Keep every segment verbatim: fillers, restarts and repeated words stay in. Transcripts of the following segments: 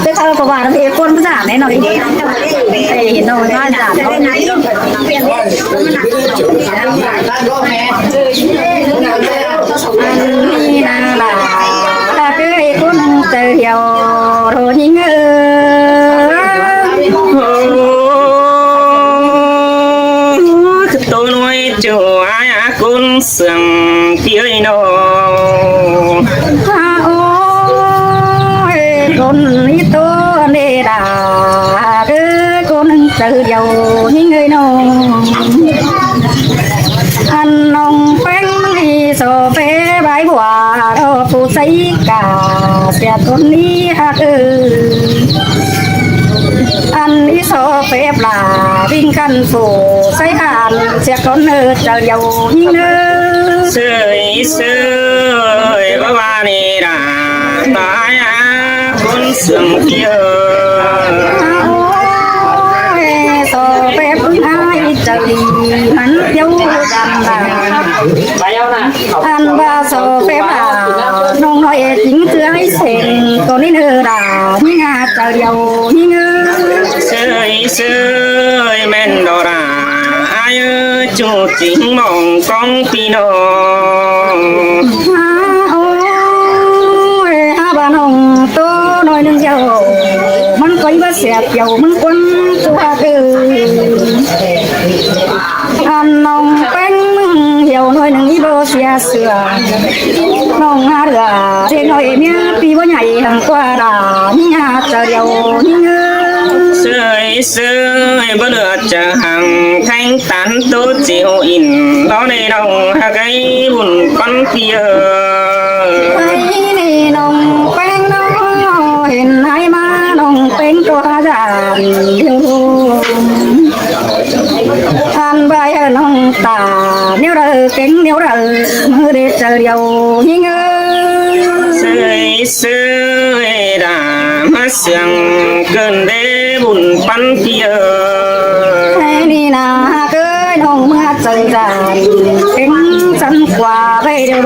Tức là có bạn thì con giảm đấy nó đi. Thì nó nó giảm. Ăn đi là là là cái con tự hiểu rồi nhưng Ôi, tôi nói cho ai á, con sương pi ơi nó. Ôi, con đi tôi đi đã, cứ con tự giàu những người nó. Ăn nông phanh đi so phê bái bùa, đó phụ xây cả, sẽ con đi hạt ư. Ăn đi so phép là vinh khăn phủ, xây khăn, sẽ con nơ, chào giàu những nơ. Sơi, sơi, bá bá nê đà, ta ai á, con sương pi ơi. Ôi, so phép ai, chào đi, mắn dấu dằm đà. Ăn ba so phép à, nông nói chính thứ ai sên, con đi nơ đà, những hạt chào giàu, những nơ. Sơi, sơi, men đó đà, ai ơi, chú chính mong con pi nó. Ôi, à, bà nông tô nói nâng giàu, mắn coi bà xếp giàu, mắn quân chua cư. Ăn nông phanh mưng hiểu nói nâng ý bố xia sửa. Nông ngã rửa, thế nói mía pi bố nhảy hàng qua đà, ní ngã tờ điều, ní ngã. Sơi, sơi, bố lửa chả hàng thanh tán tố chịu in, đó này nông hả cái bùn con kia. Cái này nông phanh nó, hiện nay mà nông phanh có già. Ăn bài ở nông ta, nếu đờ kính, nếu đờ mưa để trời điều, những ơi. Sơi, sơi, đã mà sương cơn đế bùn bắn kia. Thế đi nà, cái nông mưa trời già, kính sân qua đây đều.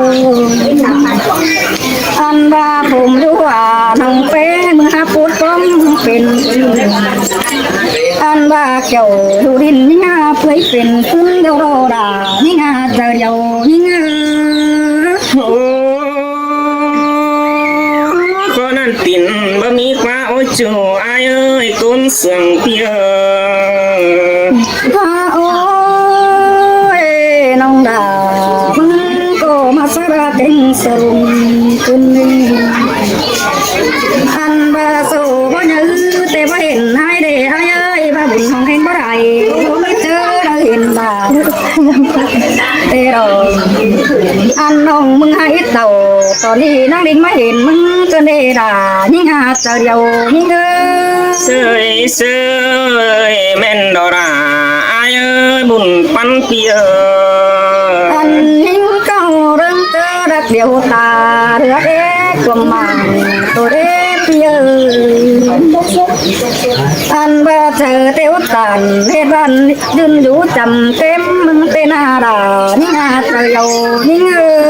Ăn ba phùng đu à, nông phê mưa hạp bút bóng phên. Ăn ba kiểu đu đinh những hạp phơi phên, phun đâu đô đà, những hạp giờ điều, những hạp. Ôi, con ăn tin bá mi qua ôi chú ai ơi, con sương pi ơi. Ôi, nông đà, mưng cô mà xa ra kính sơ rung cưng đi. Ăn ba sổ bó nhớ, tê bó hên hai đê hai ơi, ba bún hong hên bó đài, bó mít chớ đau hên bà. Tê rồi. Ăn nông mưng hai ít tàu, tỏ đi năng đinh má hên mưng cơn đê đà, những hạt chào điều, những ơ. Sơi, sơi, men đó đà, ai ơi, bùn bắn kia. Ăn hên câu rưng tơ đặc điều ta, rửa ế cuồng màng, tôi ế pia. Ăn ba thơ têu tàn, hết ban dưng dú chăm kém mưng tê na đà, những hạt chào điều, những ơ.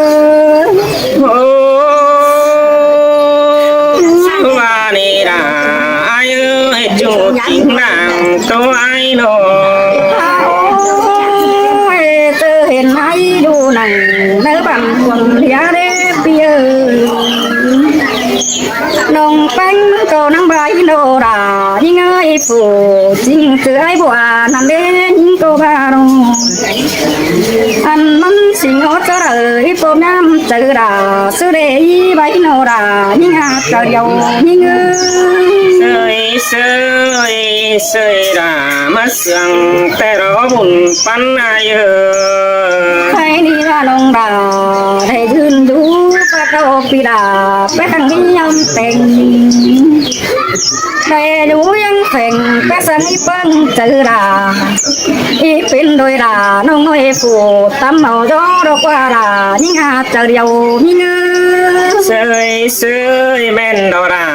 Ôi, ba nê đà, ai ơi, chú chính làng tô ai nô. Ôi, tơ hên ai đu nặng, nơ bằng quần lia đê pia. Nông phanh mưng cô năng bài nô đà, những ơi phủ, chính tơ ai bùa, năn đê, những cô ba nô. Ăn mắm xì ngó chó đờ, í pô ngắm chớ đà, sư đê í bái nô đà, những hạt chào điều, những ơ. Sơi, sơi, sơi đà, mà sương tê đó bùn bắn ai ơ. Khai ni ra nông đà, thầy dưng dú, bác đô pì đà, bác thằng đi nhâm tình. Đê lũ yăng phèng, pét săn í pơng chớ đà. Í pên đôi đà, nông nôi phủ, tắm màu gió đô qua đà, những hạt chào điều, những ơ. Sơi, sơi, men đó đà,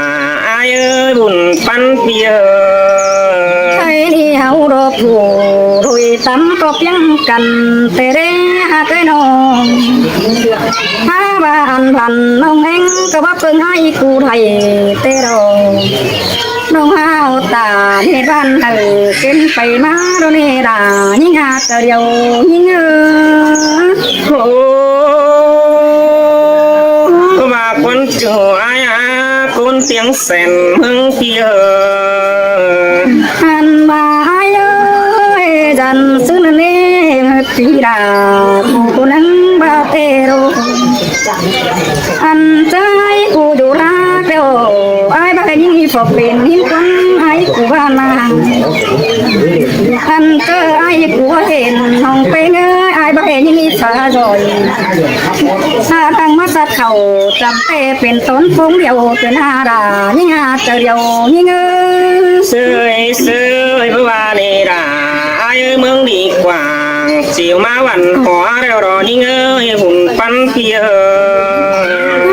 ai ơi, bùn bắn pia. Ai đi hậu đô phủ, đôi tăm ꞌcọ piếng căn ꞌtẹ ꞌlế ꞌhặc ới ꞌnọng. Hák ꞌva ăn ꞌphắn ꞌnọng ꞌhéng ꞌcọ báu ꞌpơng ải cu thảy ꞌtẹ ꞌlẹo. ꞌNọng hák ta ꞌnị ꞌván hảư kến pay ꞌmá đo ꞌnị đa ꞌnhính ꞌhặc ꞌtẹ điêu ꞌnhính ơ. Ơ, ꞌva ꞌcốn ꞌchu ải ꞌhặc ꞌcốn tiếng sẻn ꞌmướng ꞌpi ơ. Ăn ꞌva ải ơi, dăn ꞌsứ ꞌnị ꞌpi đa, cu ꞌcốn ꞌnăng ꞌva ꞌtẹ ꞌlẹo. Ăn ꞌchớ ải cu dú ꞌlạ ꞌlẹo, ải ꞌva ꞌnhính ꞌhị phó pên ꞌnhính ꞌcốn ải cu ꞌva ꞌnạ. Ăn ꞌchớ ải cu hên ꞌnọng ꞌpéng ơi, ải ꞌva ꞌnhính ꞌhị phó ꞌdội. ꞌHa ꞌtáng ꞌmá ꞌsặt khảu, chăm ꞌtẹ pên tón ꞌpông điêu pên ꞌhặc đa ꞌnhính ꞌhặc ꞌtẹ điêu ꞌnhính ơ. ꞌSới ꞌsới ꞌva ꞌnị đa, ải ơi ꞌmướng đi quảng, chiêu ꞌmá văn hóa ꞌlẹo đo ꞌnhính ơi, hủn ꞌpắn ꞌpi ơ.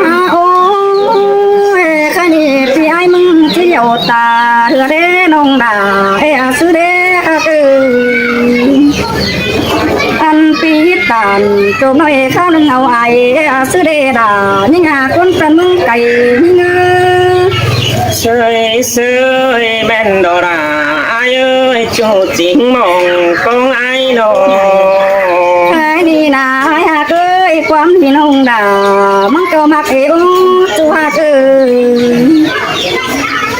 Ơ, ôi, ꞌkhạy ꞌnị ꞌpi ải ꞌmướng ꞌchí điêu ta, ꞌhưa ꞌlế ꞌnọng đa, ê a ꞌsứ ꞌlế ꞌhặc ới. Ăn ꞌpi tản ꞌchốm ꞌnọi kháo ꞌnưng au ai, ê a ꞌsứ ꞌlế đa ꞌnhính ꞌhặc ꞌcốn căn ꞌmướng cay ꞌnhính ơ. ꞌSới ꞌsới ꞌmen đo đa, ải ơi, ꞌchu chính mong ꞌcóng ải ꞌnọ. Ải ꞌnị ꞌnạ ải ꞌhặc ới, ꞌquám đi ꞌnọng đa ꞌmướng ꞌcọ ꞌmặc ê ú ꞌchu ꞌhặc ới.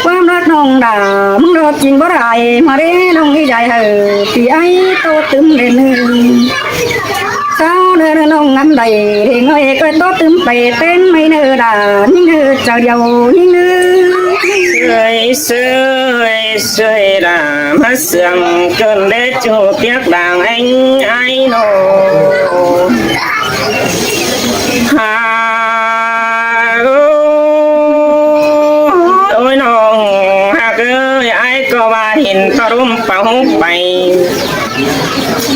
ꞌQuám ꞌlặc ꞌnọng đa ꞌmướng ꞌlọ chính báu đảy, ꞌmá ꞌlế ꞌnọng ꞌnị dạy hảư ꞌpi ải ꞌtố tứm ꞌlến ꞌnưng. Kháo ꞌnưng ꞌnọng ngắm đảy, ꞌlến ꞌnọi ꞌcọ ꞌtố tứm pay ꞌtến ꞌmạy ꞌnơ đa ꞌnhính ꞌhư ꞌtẹ điêu ꞌnhính ꞌhư. ꞌSới ꞌsới ꞌsới đa, ꞌmá sương cơn đé ꞌchu piếc đang ꞌhéng ải ꞌnọ. Hák ơi, ôi ꞌnọng ꞌhặc ới, ải ꞌcọ ꞌva hên ꞌtọ ꞌlốm páo pay,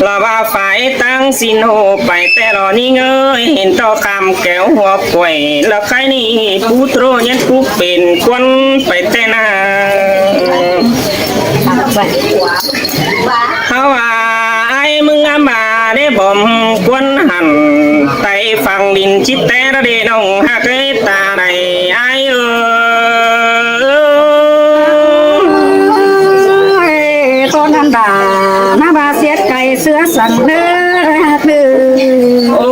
ꞌlọ ꞌva phải ꞌtáng ꞌsịn ꞌhụ pay ꞌtẹ ꞌlọ ꞌnhính ơi, hên ꞌtọ kham kéo hua quảy, ꞌlọ ꞌkhạy ꞌnị pú ꞌtố ꞌnhắng pú pên ꞌcốn pay ꞌtẹ ꞌnạ. ꞌHáu ꞌva ải ꞌmướng ngắm ꞌva đé bom ꞌcốn hẳn, tay phăng đin chít té đa đê ꞌnọng ꞌhặc ới ta đảy ải ơ. Ôi, ꞌcốn hẳn đa ꞌnạ ꞌva siết cay ꞌsứa săng ꞌnớ ꞌhặc ới. Ơ,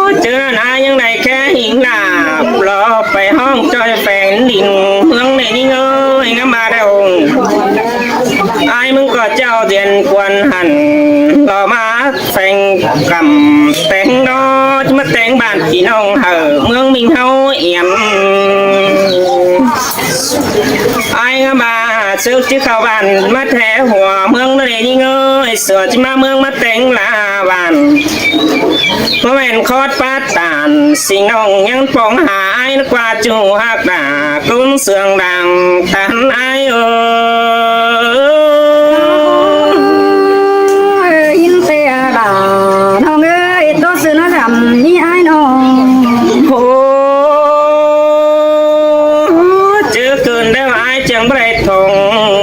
ꞌchớ ꞌnặn ải ꞌnhắng đảy khék hính lả, ꞌlọ pay ꞌhóng ꞌchoi pheng đin ꞌmướng ꞌnị ꞌnhính ơi, ngắm ꞌva đeo. Ải ꞌmướng ꞌcọ ꞌchạu tiên quan hẳn, ꞌlọ ꞌmá pheng căm téng ꞌnọ, ꞌchí ꞌmá téng bản ꞌpi ꞌnọng hảư ꞌmướng ꞌminh ꞌháu iẻm. Ải ngắm ꞌva ꞌsớ ꞌchí khảu bản ꞌmá thé hua ꞌmướng ꞌnớ ꞌnhính ơi, sửa ꞌchí ꞌmá ꞌmướng ꞌmá téng ꞌlạ bản. ꞌMá ꞌmen khót pát tản, ꞌsịn ꞌnọng ꞌnhắng póng hả ải ꞌnớ ꞌquá ꞌchu ꞌhặc đa, ꞌcốn sương đang tản ải ơ. Ôi, ꞌhính ꞌtẹ đa ꞌnọng ới, ꞌtố ꞌsứ ꞌnạ dăm ꞌnị ải ꞌnọng. Ơ, ꞌchớ cơn đeo ải chắng báu đảy thong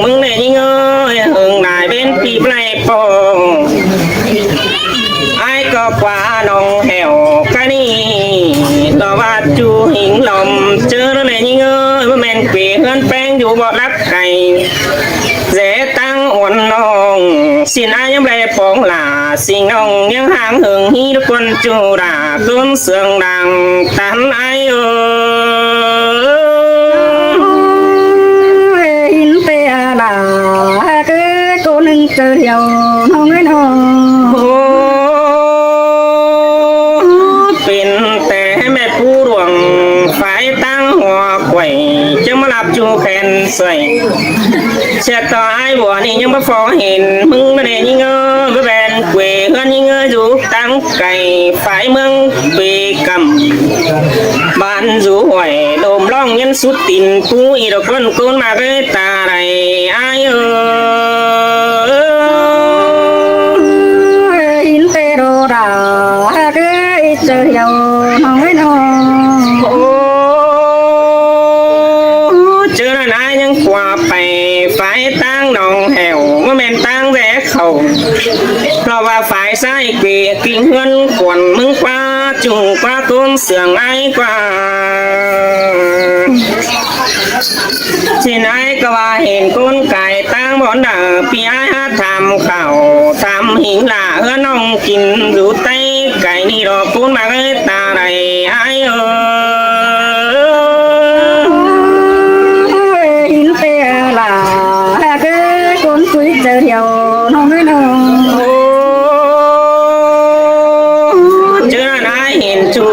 ꞌmướng ꞌnị ꞌnhính ơi, hưng nải ꞌvến ꞌpi báu đảy pông. Ải ꞌcọ ꞌquá ꞌnọng hẻo ꞌkhạy ꞌnị, ꞌlọ ꞌva ꞌchu hính lom ꞌchớ ꞌnớ ꞌnhính ơi, ꞌmá ꞌmen quê ꞌhướn ꞌpéng dú bót lắc cay. Dễ ꞌtáng uôn ꞌnọng, ꞌsịn ải ꞌnhắng báu đảy póng lả, ꞌsịn ꞌnọng ꞌnhắng háng hưng ꞌhí ꞌlụk ꞌcốn ꞌchu đa, ꞌcốn sương đang tản ải ơ. Ôi, ꞌhính ꞌtẹ đa ꞌcốn ꞌnưng ꞌtẹ điêu ꞌnọng ới ꞌnọng. Ơ, pên té ꞌmẹ pú luông phải ꞌtáng hua quảy, chắng ꞌmá lắp ꞌchu khen sơi. Chét ꞌtọ ải bua ꞌnị ꞌnhắng báu phó hên ꞌmướng ꞌnớ ꞌnhính ơi, báu ꞌmen quê ꞌhướn ꞌnhính ơi, dú ꞌtáng cay phải ꞌmướng pê căm. Bản dú huổi đôm ꞌlóng ꞌnhắng sút tin pú ꞌnị đa ꞌcốn ꞌcốn ꞌmá ới ta đảy ải ơ. Ôi, ꞌhính ꞌtẹ đa đa ꞌcới ꞌtẹ điêu ꞌnọng ới ꞌnọng. Ơ, ꞌchớ ꞌnặn ải ꞌnhắng ꞌquá pay phải ꞌtáng ꞌnọng hẻo, ꞌmá ꞌmen sai kì king ꞌhướn khuôn ꞌmứng ꞌquá ꞌchu ꞌquá ꞌcốn sương ai ꞌquá. ꞌChí ai ꞌcọ ꞌva hên ꞌcốn cai ꞌtáng bón đa ꞌpi ai hák tham khảu tham hính lả ꞌhướn ꞌnọng kin dú ꞌtếng cai ꞌnị lo ꞌcốn ꞌmặc ới ta đảy ai ơi. Hính ꞌtẹ lả hák ới ꞌcốn cúi chaư thiêu ꞌnọng ới ꞌnọng. ꞌChớ ꞌnặn ai hên ꞌchu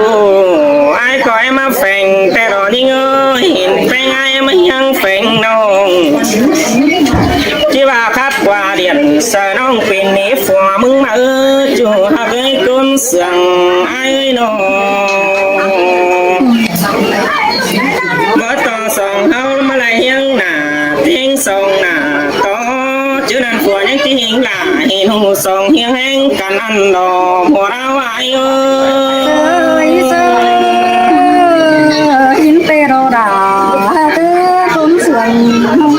ai ꞌcọ é ꞌmá pheng ꞌtẹ lo ꞌnhính ơi, hên pheng ai ꞌmá ꞌhiếng pheng ꞌnọng. ꞌChí ꞌva khắp ꞌquá điện sa ꞌnọng pên nế phua ꞌmứng ꞌmá ới ꞌchu hák ới ꞌcốn sương ai ới ꞌnọng. Báu ꞌto song ꞌháu ꞌmá lai ꞌhiếng nả ꞌtếng song nả ꞌto. ꞌChớ ꞌnặn phua ꞌnhắng ꞌchí hính lả hên ꞌhụ song ꞌhiếng ꞌhéng căn ꞌnặn lo ꞌmưa ꞌlẹo ai ơi. Hính ꞌtẹ lo đa hák ới ꞌcốn sương ꞌnọng.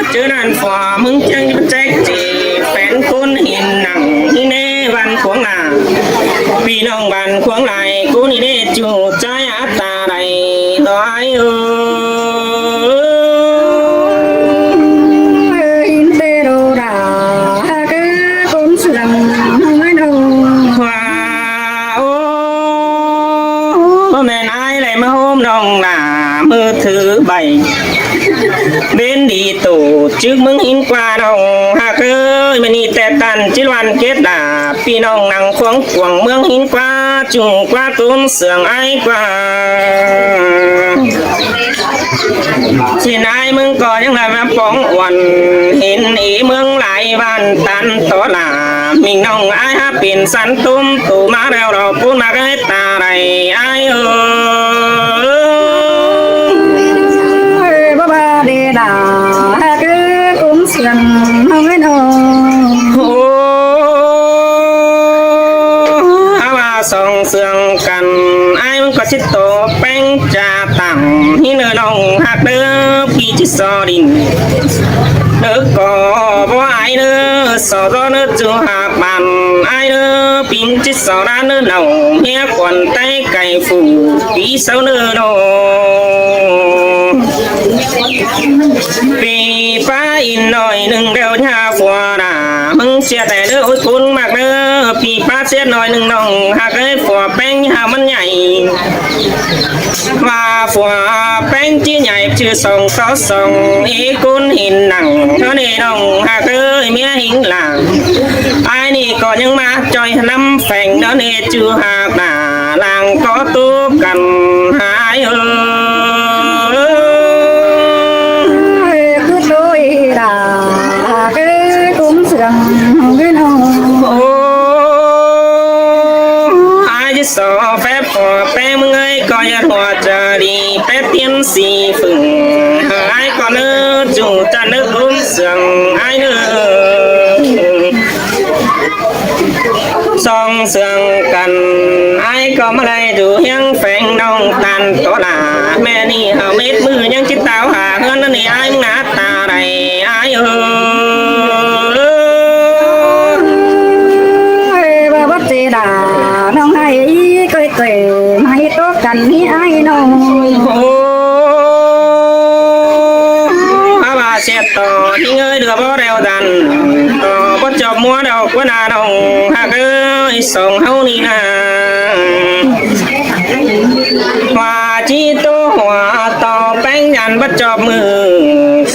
ꞌChớ ꞌnặn phua ꞌmứng ꞌchắng chếc ꞌchị phén ꞌcốn hên nẳng ꞌnị ꞌnê ꞌvan khuống lả. ꞌPi ꞌnọng ꞌvan khuống lai ꞌcốn ꞌnị ꞌnê ꞌchu ꞌchái át ta đảy ꞌto ai ơi. Hính ꞌtẹ lo đa hák ới ꞌcốn sương ꞌnọng ới ꞌnọng. Khua ơ, ꞌmen ai lai ꞌmá ꞌhốm ꞌnọng lả ꞌmự thứ bảy. Bến đi tổ chức ꞌmướng hính ꞌquá ꞌnọng hák ới, ꞌmen ꞌnị ꞌtẹ ꞌtan ꞌchí ꞌluan kết lả ꞌpi ꞌnọng nẳng khuống cuông ꞌmướng hính ꞌquá ꞌchu ꞌquá ꞌcốn sương ai ꞌquá. ꞌChí ai ꞌmứng ꞌcọ ꞌnhắng lai ꞌmá póng uôn hên ꞌí ꞌmướng lai ꞌván ꞌtan ꞌto lả. ꞌMính ꞌnọng ai hák pên săn tốm tô ꞌmá ꞌlẹo lo ꞌcốn ꞌmặc ới ta đảy ai ơi. Báu ꞌva đe đa hák ới ꞌcốn sương ꞌnọng ới ꞌnọng. Ơ, ꞌva song sương căn ai ꞌmứng ꞌcọ ꞌchí ꞌto ꞌpéng ꞌchạ tẳng ꞌnị ꞌnớ ꞌnọng hák đé ꞌpi ꞌchí so đin. Đé ꞌcọ báu ai ꞌnớ so ꞌdó ꞌnớ ꞌchu hák ꞌmắn ai ꞌnớ ꞌpi ꞌchí so đá ꞌnớ ꞌnọng ꞌmía khuôn ꞌtếng cai phủ ꞌpi sau ꞌnớ ꞌnọng. ꞌPi ꞌpá in ꞌnọi ꞌnưng ꞌlẹo ꞌnhá phua đa ꞌmứng ꞌsiết ai ꞌnớ ôi ꞌcốn ꞌmặc ꞌnớ. ꞌPi ꞌpá ꞌsiết ꞌnọi ꞌnưng ꞌnọng hák ới phua ꞌpéng ꞌnhá ꞌmắn nhảy. ꞌVa phua ꞌpéng ꞌchí nhảy ꞌchư song ꞌto song ꞌí ꞌcốn hên nẳng ꞌnớ ꞌnị ꞌnọng hák ới ꞌmía hính lả. Ai ꞌnị ꞌcọ ꞌnhắng ꞌmá ꞌchoi ꞌnắm pheng ꞌnớ ꞌnị ꞌchu hák đa lăng ꞌcọ ꞌtố căn ai ơi. Cứ ꞌtố đa hák ới ꞌcốn sương ꞌnọng ới ꞌnọng. Ơ, ai ꞌchí so phép phua ꞌpéng ꞌmướng ới ꞌcọ ꞌdệt hua chaư đi phép tiên sĩ phửng ai ꞌcọ ꞌnớ ꞌchu ꞌchạ ꞌnớ ꞌcốn sương ai ꞌnớ. Song sương căn ai ꞌcọ ꞌmá lai dú ꞌhiếng pheng ꞌnọng ꞌtan ꞌto lả. ꞌMẹ ꞌnị hảư mết ꞌmự ꞌnhắng ꞌchí táo hả ꞌhướn ꞌnớ ꞌnị ai ꞌmứng nả ta đảy ai ơi. Ơ, báu báu ꞌchí đa ꞌnọng ai ꞌcoi ꞌcoi ꞌmá ꞌtố căn ꞌnị ai ꞌnọng. Ơ, ꞌva ꞌva ꞌsiết ꞌto ꞌnhính ơi đưa báu ꞌlẹo dăn ꞌto báu chop ꞌmúa đao ꞌquá ꞌna ꞌnọng hák ới song ꞌháu ꞌnị ꞌna. ꞌVa ꞌchí ꞌtố hua ꞌto ꞌpéng dăn báu chop ꞌmự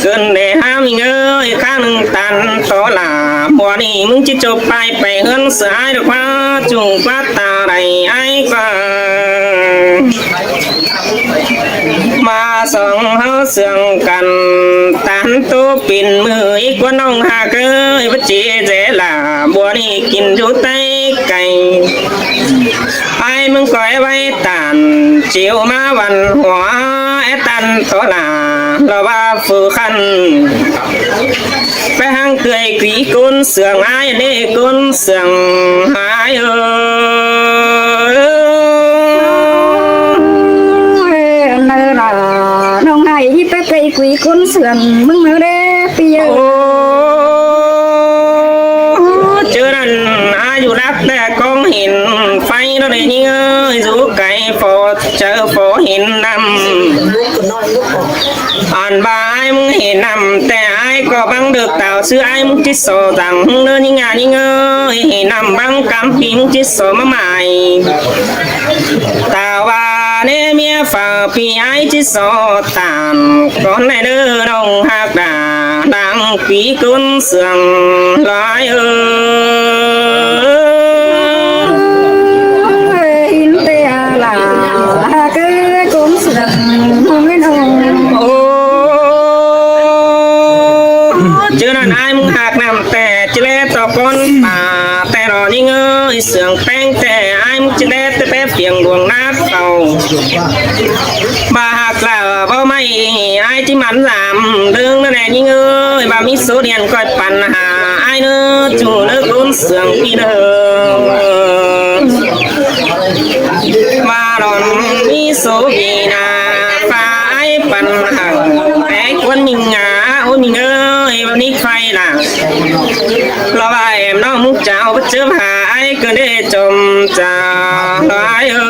cơn đe hák ꞌmính ơi kháng ꞌnưng ꞌtan ꞌto lả. ꞌMưa ꞌnị ꞌmứng ꞌchí chộp pay pay ꞌhướn sửa ai đa ꞌquá ꞌchu ꞌquá ta đảy ai ꞌquá. ꞌVa song ꞌháu sương căn ꞌtan ꞌtố pên ꞌmự ꞌí ꞌquá ꞌnọng hák ới báu ꞌchí dễ lả. ꞌMưa ꞌnị kin dú ꞌtếng cai ai ꞌmứng ꞌcoi ꞌvạy ꞌtan chiêu ꞌmá văn hóa é ꞌtan ꞌto lả lo ꞌva phủ khăn. Pé ꞌháng ꞌtưa ꞌquí ꞌcốn sương ai ꞌnị ꞌcốn sương ai ơi. Ơ, ꞌnớ lả ꞌnọng ai ꞌí pé ꞌtưa ꞌquí ꞌcốn sương ꞌmứng ꞌnớ đé ꞌpi ơi. Ơ, Hên pháy ꞌnớ ꞌlế ꞌnhính ơi, dú cáy phó chaư phó hên ꞌnặm. Ăn ꞌva ải ꞌmứng hên ꞌnặm ꞌtẹ ải ꞌcọ báng được tảo ꞌsứ ải ꞌmứng ꞌchí so dăng ꞌnớ ꞌnhính ꞌnhá ꞌnhính ơi, hên ꞌnặm báng cắm ꞌpi ꞌmứng ꞌchí so ꞌmá mai. Tảo ꞌva ꞌnê ꞌmía phả ꞌpi ải ꞌchí so tản, cón ꞌnị ꞌnớ ꞌnọng ꞌhặc đa đang ꞌpi ꞌcốn sương lai ơi. Hên ꞌtẹ lả ꞌcốn sương ꞌmá ꞌnọng. Ô, ꞌchớ ꞌnặn ải ꞌmứng ꞌhặc ꞌnặm ꞌtẹ ꞌchí ꞌlé ꞌto cón pả ꞌtẹ ꞌnọ ꞌnhính ơi, sương ꞌpéng ꞌtẹ ải ꞌmứng ꞌchí ꞌlé ꞌtẹ ꞌpé phiêng luông ꞌnạp khảu. ꞌVa ꞌhặc lả báu ꞌmạy ải ꞌchí mẳn dăm đương ꞌnớ ꞌlế ꞌnhính ơi, ꞌva ꞌmí số điện ꞌcoi păn hả ải ꞌnớ, ꞌchu ꞌnớ ꞌcốn sương ꞌpi ꞌnớ. ꞌVa đon ꞌmí số ꞌpi ꞌnạ, pha ải păn hả, é ꞌcốn ꞌminh ngả, ôi ꞌminh ơi, ꞌva ꞌnị phay lả. ꞌLọ ꞌva em ꞌnọng ꞌmứng chảu báu chớp hả ải ꞌcọ đé chôm chả ải ơi.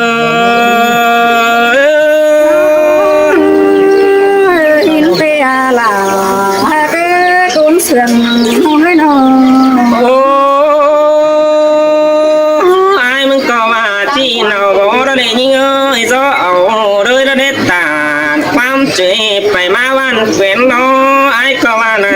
Hên ꞌtẹ lả ꞌcốn sương ꞌmá ꞌnọng. Ô, ải ꞌmứng ꞌcọ ꞌva ꞌchí ꞌnặm báu ꞌnớ ꞌlế ꞌnhính ơi, dú au đới ꞌnớ đé tản ꞌquám chuối pay ꞌmá ꞌván ꞌquiến ꞌnớ, ải ꞌcọ ꞌva ꞌnặn.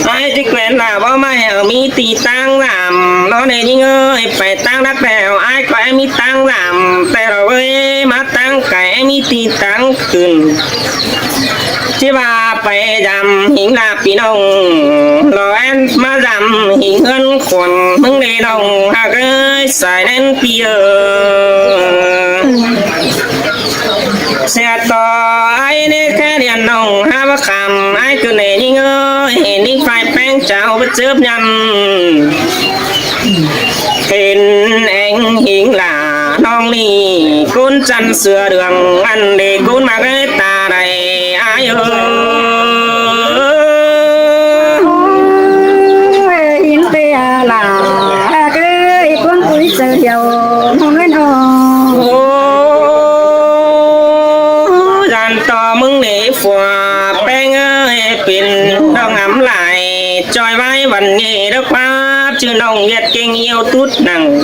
Ải ꞌchí ꞌquiến lả báu ꞌmạy au ꞌmí ti ꞌtáng dăm ꞌnớ ꞌlế ꞌnhính ơi, pay ꞌtáng đắc đeo ải ꞌcọ é ꞌmí ꞌtáng dăm, ꞌtẹ ꞌlọ ꞌvới ꞌmá ꞌtáng cai é ꞌmí ti ꞌtáng khửn. ꞌChí ꞌva pay dăm hính lả ꞌpi ꞌnọng, ꞌlọ é ꞌmá dăm hính ꞌhướn khuôn ꞌmứng ꞌlế ꞌnọng ꞌhặc ơi, sai ꞌnén ꞌpi ơi. ꞌSịa ꞌto ải ꞌnê khék điện ꞌnọng hák báu khăm ải ꞌcọ ꞌnị ꞌnhính ơi, hên ꞌnhính phay ꞌpéng chảu báu chớp nhẳn. Hên ꞌeng hính lả ꞌnọng ꞌnị ꞌcốn chăn sửa đường ăn đi ꞌcốn ꞌmặc ới ta đảy ải ơi. Hên ꞌtẹ lả ꞌcốn cúi chaư hiêu ꞌmá ꞌnọng. Ô, dăn ꞌto ꞌmứng ꞌnị phua ꞌpéng ơi, pên ꞌnọng ngắm lai ꞌchoi ꞌvái văn nghệ đốc ꞌpặp ꞌchư ꞌnọng ꞌviạk ꞌkêng ꞌiêu tút nẳng.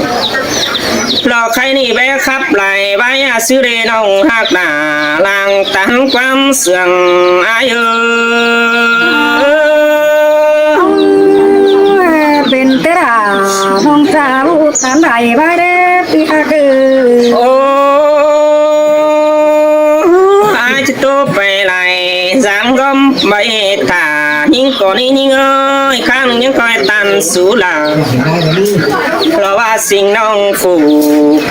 ꞌLọ khay ꞌnị bé khắp lai ꞌvái a ꞌsứ đê ꞌnọng ꞌhặc đa lăng tắn ꞌquám sương ải ơi. Pên ꞌtẹ lả ꞌnọng chảu tắn lai ꞌvái đé ꞌpi ꞌhặc ơi. Ô, ải ꞌchí ꞌtố pay lai dáng ꞌgóm ꞌvạy ta ꞌnhính ꞌcọ ꞌnị ꞌnhính ơi, ꞌkháng ꞌnưng ꞌnhắng ꞌcoi tăn sú lả. ꞌLọ ꞌva sing ꞌnọng phủ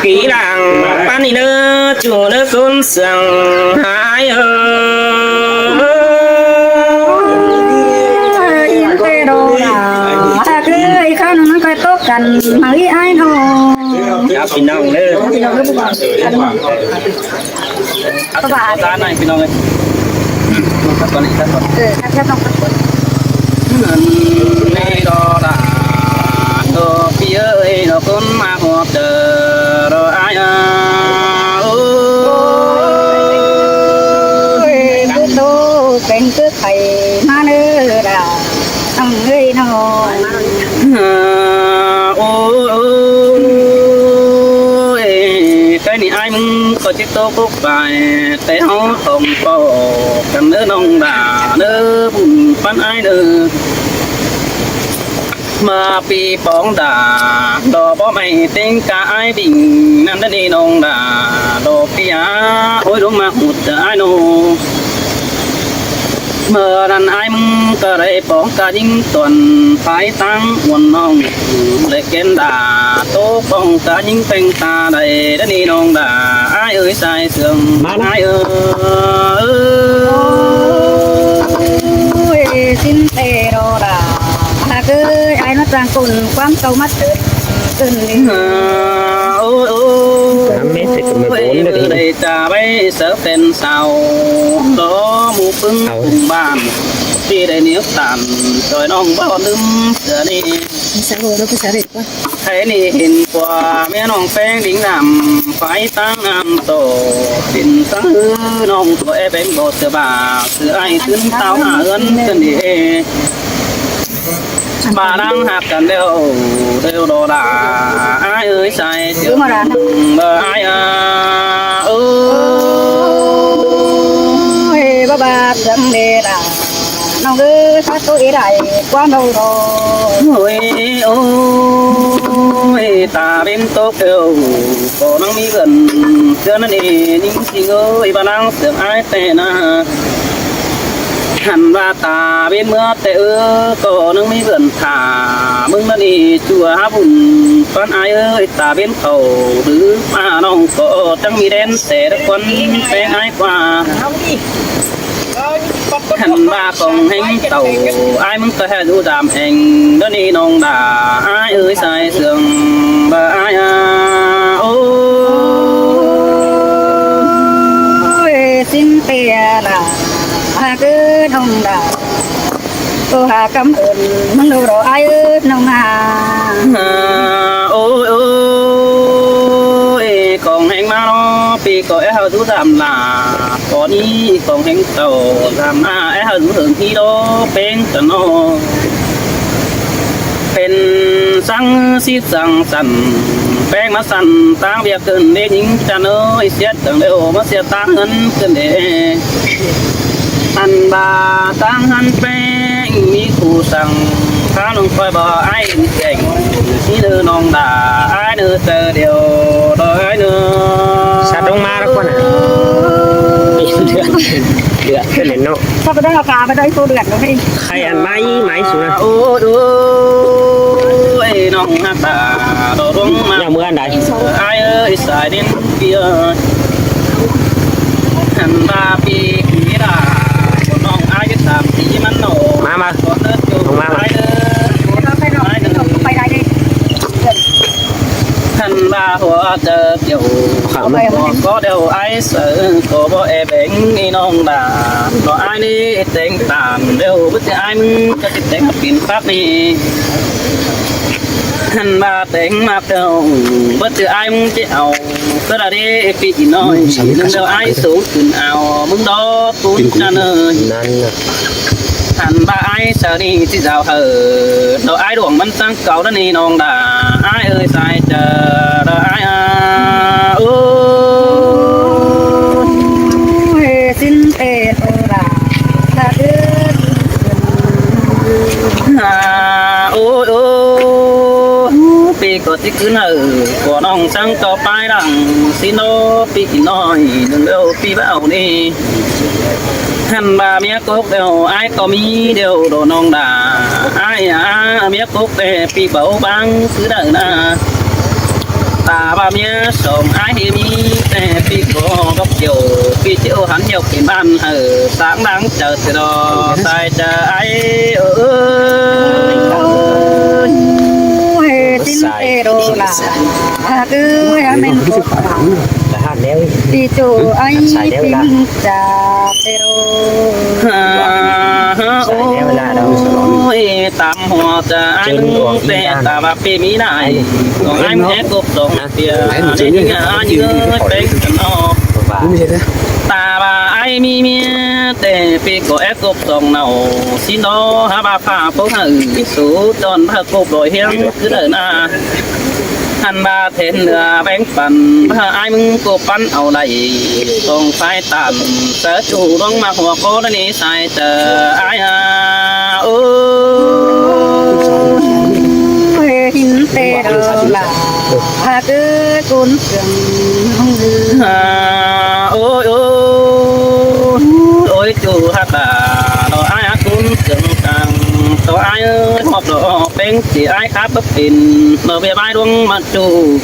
kí lăng ꞌpắn ꞌnị ꞌnớ, ꞌchu ꞌnớ ꞌcốn sương ải ơi. Hên ꞌtẹ đô lả ꞌhặc ơi, ꞌkháng ꞌnưng ꞌcoi tốc căn ꞌmá ꞌi ải ꞌnọng. Chào ꞌpi ꞌnọng ꞌnớ. Bye bye. Tắt này ꞌpi ꞌnọng ơi. Tắt con đi, tắt con. Ừ, tắt, tắt con, tắt con. Này đó đã, đó ꞌpi ơi, nó cũng mà họp đờ, đó ai à. Ôi, cứ tô, kênh cứ thầy mà nữa đã, ông ơi nó. Ôi, cái này ai mừng có chiếc tô cốc bài, té hó tông bò, căn nớ nông đà, nớ bùn pắn ai nớ. Mà pi bóng đà, đò bó mày tính cả ai bình, năn đi nông đà, đò pia, ôi đúng mà hụt ai nô. Mơ đàn ai mưng cà rê bóng cà dính tuần phái tăng uốn nong. Lệ kén đà tô bóng cà dính phanh ta đầy đất đi nong đà. Ai ơi sai sương, ai ơi. Ôi, xin tê đô đà. Hạc ơi, ai nó trang cùn quán câu mắt tớt. Cùn đi. Ôi, ôi. Ôi, ôi, đẩy trà bay sớ phèn sao. Đó mù pưng cùng bàn. Đi đẩy niếu tàn. Rồi nong bao tưng. Giờ đi. Sa ro ro sa re pa. Hê ꞌnị hên ꞌpọ ꞌmía ꞌnọng ꞌpéng đin ꞌnặm, pay ꞌtáng ꞌnặm ꞌtọ, pên ꞌsướng ꞌhứ ꞌnọng ꞌpọ é béng báu ꞌsứa ꞌva, ꞌsứa ai ꞌsướng táo hả ơn cơn đi ê. ꞌVa đang ꞌhặc căn đeo, đeo đo đa, ai ơi sai chướng, bơ ai à, ơ. Ôi, bơ ba chướng đe đa, ꞌnọng ơi, sa tô ê đai, ꞌquám đâu đó. Ôi, ôi, ta bên tốc đeo, ꞌcọ ꞌnăng ꞌmí vườn, ꞌchớ ꞌnặn ê, ꞌnhính ꞌchí ơi, ꞌva đang sương ai ꞌtẹ ꞌna. Hăn ꞌva ta bên ꞌmứa ꞌtẹ ơ, ꞌcọ ꞌnăng ꞌmí vườn thả, ꞌmứng ꞌnặn ê, ꞌchua hák bun, ꞌpắn ai ơi, ta bên khảu, đứ ꞌva ꞌnọng ꞌcọ, chắng ꞌmí đen, ꞌtẹ đá ꞌquắn, ꞌpéng ai ꞌquá. Hăn ꞌva khong ꞌhéng tảu, ai ꞌmứng ꞌcọ hê dú dam eng, ꞌnặn ê ꞌnọng đa, ai ơi, sai sương, bơ ai à, ôi. Ôi, xin ꞌtẹ đa, hả cứ ꞌnọng đa. Tô hả cảm ơn, ꞌmứng đâu đó ai ơi, ꞌnọng à. À, ôi, ôi, khong ꞌhéng ꞌmá ꞌnọ, ꞌpi ꞌcọ é hảư dú dam lả, ꞌcọ ꞌnị khong ꞌhéng tảu, dam à, é hảư dú hơng ꞌhí đó, ꞌpéng tả ꞌnọ. Pên ꞌsướng síp săng săn, ꞌpéng ꞌmá săn, ꞌtáng ꞌviạk cơn đé ꞌnhính chăn ơi, siết chắng đeo, ꞌmá siết ꞌtáng ꞌngớn cơn đé. Ăn ba ꞌtáng ꞌhướn ꞌpéng ꞌmí khu săng, khá ꞌnọng ꞌcoi bơ ai ꞌnhính chẻng, ꞌnị ꞌnư ꞌnọng đa, ai ꞌnư chaư điêu, đo ai ꞌnư. Sa ꞌnọng ꞌmá đa ꞌquá nả. Đi ꞌlượt, ꞌlượt cơn đé ꞌnọ. Sao ꞌcọ đang ꞌcọ ꞌcạ ꞌva đảy tô ꞌlượt ꞌnọ ꞌhế. Khay ăn ꞌmá ꞌí ꞌmá ꞌí su nả. Ôi, ôi, ꞌnọng hák ta, đo ꞌluống ꞌmá. Nẻo ꞌmưa ăn đảy. Ai ơi, sai đến kia. Hăn ba ꞌpi kí đa, ꞌnọng ai ꞌchí tam tí ꞌmắn ꞌnọ. ꞌMá, ꞌmá. Con ớt ꞌchú. ꞌLống ꞌmá, ꞌmá. Ai ơi, ai ơi. Hăn ba hua chaư kiẻo. Khả ꞌmá. Hua ꞌcọ đeo ai saư, ꞌcọ bơ é béng ꞌnị ꞌnọng đa. ꞌNọ ai ꞌnị téng tản đeo, bớt ꞌchư ai ꞌmứng, ꞌchí téng pin phák ꞌnị. Hăn ba téng mák đeo, bớt ꞌchư ai ꞌmứng ꞌchí au. Cớ đa đé ꞌpi ꞌnọi, ꞌnưng đeo ai sung cưng au, ꞌmứng đó tún chăn ơi. Ăn ba ai saư ꞌnị ꞌchí dao hảư, đo ai đuống ꞌmắn ꞌsướng cáu ꞌnặn ꞌnị ꞌnọng đa, ai ơi sai chaư, đo ai à, ôi. Ôi, xin ꞌtẹ tô đa, ta ư. À, ôi, ôi, ꞌpi ꞌcọ ꞌchí ꞌcứn hảư, ꞌcọ ꞌnọng ꞌsướng ꞌcọ pay lăng, ꞌsịn ꞌnọ ꞌpi ꞌnọi, ꞌnưng đeo ꞌpi báu ꞌnị. Hăn ba ꞌmía cốc đeo, ai ꞌcọ ꞌmí đeo đo ꞌnọng đa. Ai à, ꞌmía cốc đe ꞌpi báu bang ꞌsứ đaư nả. Ta ba ꞌmía song ai ꞌhế ꞌmí, ꞌtẹ ꞌpi ꞌcọ báu kiẻo, ꞌpi ꞌchí ꞌhụ hẳn ꞌnhọk pên ꞌván hảư, sáng đáng chaư ꞌtẹ đo, sai chaư ai ơ. Ôi, xin ꞌtẹ đô đa. À, cứ em mình có đi chụp ai, ꞌpi ꞌmứng chả ꞌtẹ đô. À, ôi, tam hua chaư ai ꞌmứng ꞌtẹ, ta ba ꞌpi ꞌmí đai. Còn ai ꞌmứng é cốc song tiê, ai ꞌmứng ai ꞌnhớ pên căn ꞌnọ. Ta ba ai ꞌmí ꞌmía ꞌtẹ, ꞌpi ꞌcọ é cốc song nảu. ꞌSịn ꞌnọ hák ba pha pốc hảư, sú chon ba cốc đoi ꞌhiếng ꞌcứ đaư nả. Ăn ba thên ꞌnưa béng păn, ba ai ꞌmứng ꞌcọ ꞌpắn au đảy, tong phai tản, saư ꞌchu ꞌluống ꞌmá hua ꞌcọ ꞌnặn ꞌnị sai chaư ai à, ôi. Ôi, hin ꞌtẹ đô đa, ha cứ cún sương. À, ôi, ôi, ôi, ꞌchu hák ta, đo ai à cún sương tăng, đo ai ơi, họp đo pên ꞌchí ai khắp báu pên, đo bia bái ꞌluống ꞌmắn ꞌchu.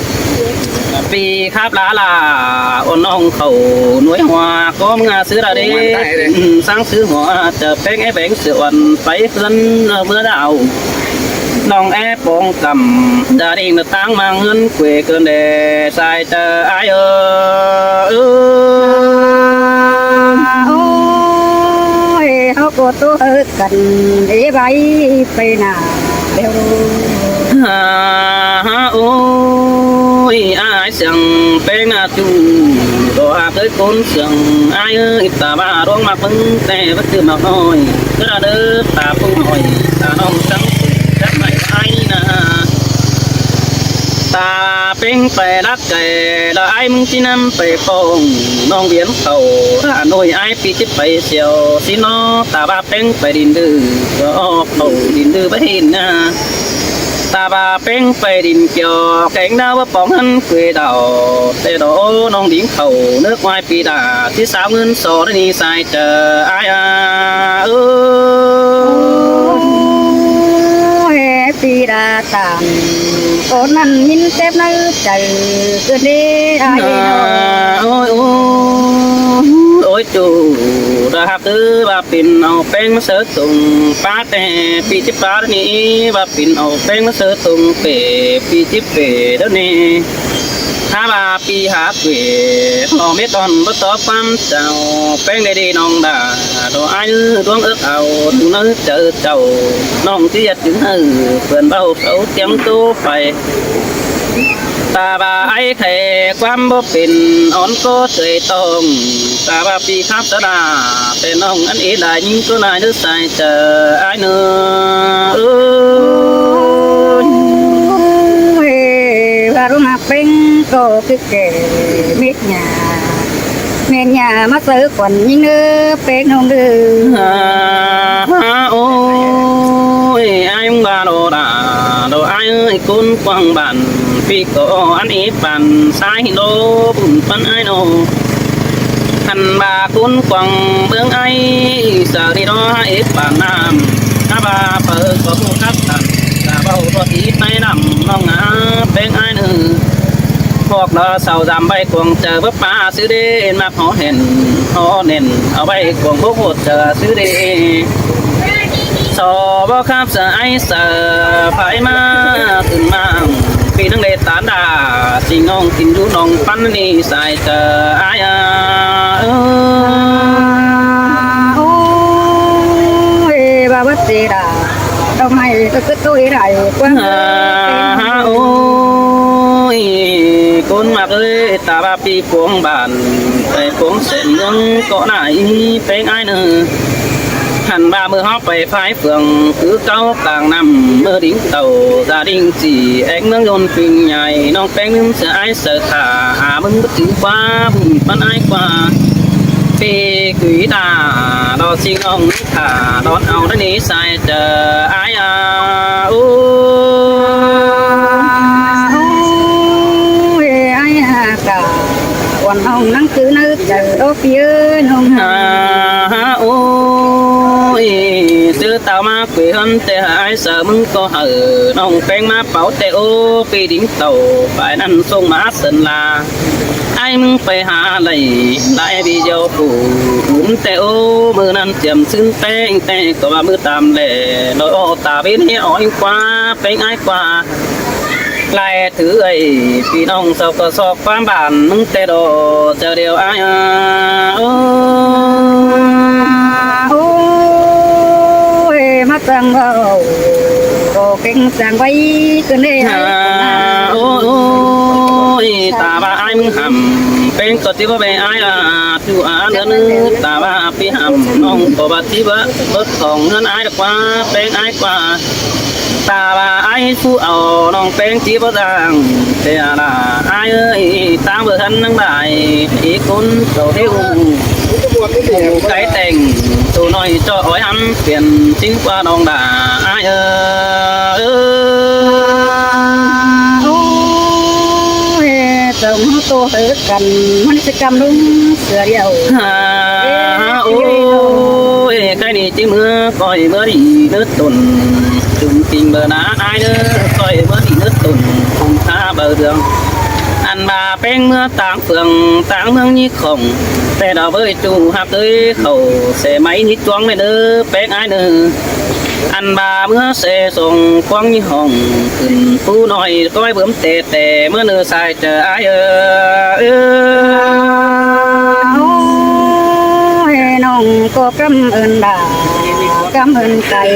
ꞌPi khắp lả lả, ôn ꞌnọng khảu nuối hua, ꞌcọ ꞌmưa ꞌsứ đa đế, sáng ꞌsứ hua, chaư pên é béng ꞌsứ ôn, pay ꞌhướn ꞌmưa đao. ꞌNọng é pông căm, gia đình ꞌnạ ꞌtáng ꞌmá ꞌhướn quê cơn đe, sai chaư ai ơ. Ôi, hảư ꞌcọ tô hảư căn, ê bái pay nả, đeo đô. Hả, hả, ôi, ai sương peng a chu, đó hả tới cốn sương, ai ơi, ta ba đuống mạc mưng, tê bắt chư mạc nói, cứ là đứa ta phung hỏi, ta nong sắng, chắc mày ai nà. Ta peng pay đắc kẻ, đó ai mưng chi năm pay phong, nong viêm khẩu, Hà Nội ai pi chip pay siêu, xin nó, ta ba peng pay đin đư, đó khẩu đin đư bá hin nà. Ta ba peng pay đin kiều, keng đao bá póng hăn quê đảo, tê đó nong đính khẩu, nước ngoài pi đà, tí sao ngân so đi sai chờ ai à, ơ. Ôi, pi đà tàng, ôn năn min tép nư chảy, cứ đi ai à, ôi, ôi, ôi, chủ, đã hạp tư ba pin, âu peng mà sớ tùng, pá tê, pi chip pá đi, ba pin, âu peng mà sớ tùng, pê, pi chip pê, đó nè. Hả ba pi hả quê, lo mết đòn bớt tó quăm chào, peng đi đi nong đà, đó ai ư đuống ước ao, tu nư chớ chầu, nong tí yật chứng hư, vườn bao sấu tiếng tố phải. Ta ba ai khe quăm bố pin, ón cô tươi tông, ta ba pi khắp sa đà, pê nong ăn ý lại những cô nai nước sai chờ ai nư. Ôi, ba rung hạp peng cô cứ kể mít nhà. Mết nhà mà sớ khuôn nhính nư pek nông đư. Hả, hả, ôi, ai mưng ba đô đà, đô ai ơi, cún quang bản, phi có ăn ý bản, sai đô bùn phân ai nô. Hẳn ba cún quang bướng ai, sớ đi đô ai bản nam, hả ba phở có bùn hấp tản, cả bao đô ý tay nằm, nông á, pek ai nư. Hoặc là sau dăm bay cuồng chớ bấp pá sư đê, mắc hó hèn, hó nền, ở bay cuồng bốc hột chớ sư đê. So bó khắp sa ai sa, phải mà từng mang, vì năng đê tán đà, xin nông tin du nông pắn đi sai chớ ai à. Ôi, ba bớt gì đà, đâu mày cứ cứ tôi đài quăng. À, ôi, cún mạc ơi, ta ba pi cuống bản, tay cuống sẹn nướng có nải peng ai nư. Hẳn ba mưa hóp bay phái phường, cứ cáo càng năm mưa đính tàu, gia đình chỉ anh mương yôn phim nhảy, nông peng nướng sớ ai sớ thả, à mưng bất cứ qua, bùn pắn ai qua. Pê quỷ đà, đó xin ông thả, đón ao đất đi sai chớ ai à, u. Ôi, ai à, cả quần hồng nắng cứ nắng chớ đó phía nông. À, ôi, sư tao mà quỷ hơn tê ai sớ mưng có hở, nông peng mà bảo tê ô, phi đính tàu, phải năn sông mà sơn là. Ai mưng pay hả lạy, lai video phủ, ún tê ô, mưa năn chiếm xứng tê, tê, có ba mưa tam lệ, đôi ô ta bên hi ói qua, peng ai qua. Lai thứ ấy, phi nông sau có sọc quán bản, mưng tê đồ, chớ điều ai à, ô. Ôi, mắc tăng vào, có kinh sang vay, cứ nê. À, ôi, ôi, ta ba ai mưng hẳm, peng có tí bá bê ai à, tu à, nơ nơ, ta ba pi hẳm, nông có ba tí bá, bớt thòng ngân ai được qua, peng ai qua. Ta ba ai phú ảo, nông peng tí bá giang, tê à là, ai ơi, tăng bơ hân năng bài, ý cún cầu hiếu, cái tèng, tù nói cho ói hẳn, tiền chính qua nông đà, ai ơi. Ôi, tổng tô hớ cắn, mắn sẽ căm đúng sửa điều. À, ôi, cái này chứ mưa, coi mưa đi, nước tồn, chúng tình bờ ná, ai nữa, coi mưa đi, nước tồn, cùng xa bờ đường. Ăn ba peng mưa táng phường, táng mương nhí khổng, tê đó với chủ hạp tới khẩu, xe máy nhí chuông mê nơ, peng ai nơ. Ăn ba mưa xe sông quăng nhí hỏng, phú nói coi bướm tê tê, mưa nơ sai chớ ai ơ, ơ. Ôi, nông có căm ơn đà. ꞌcắm hên cay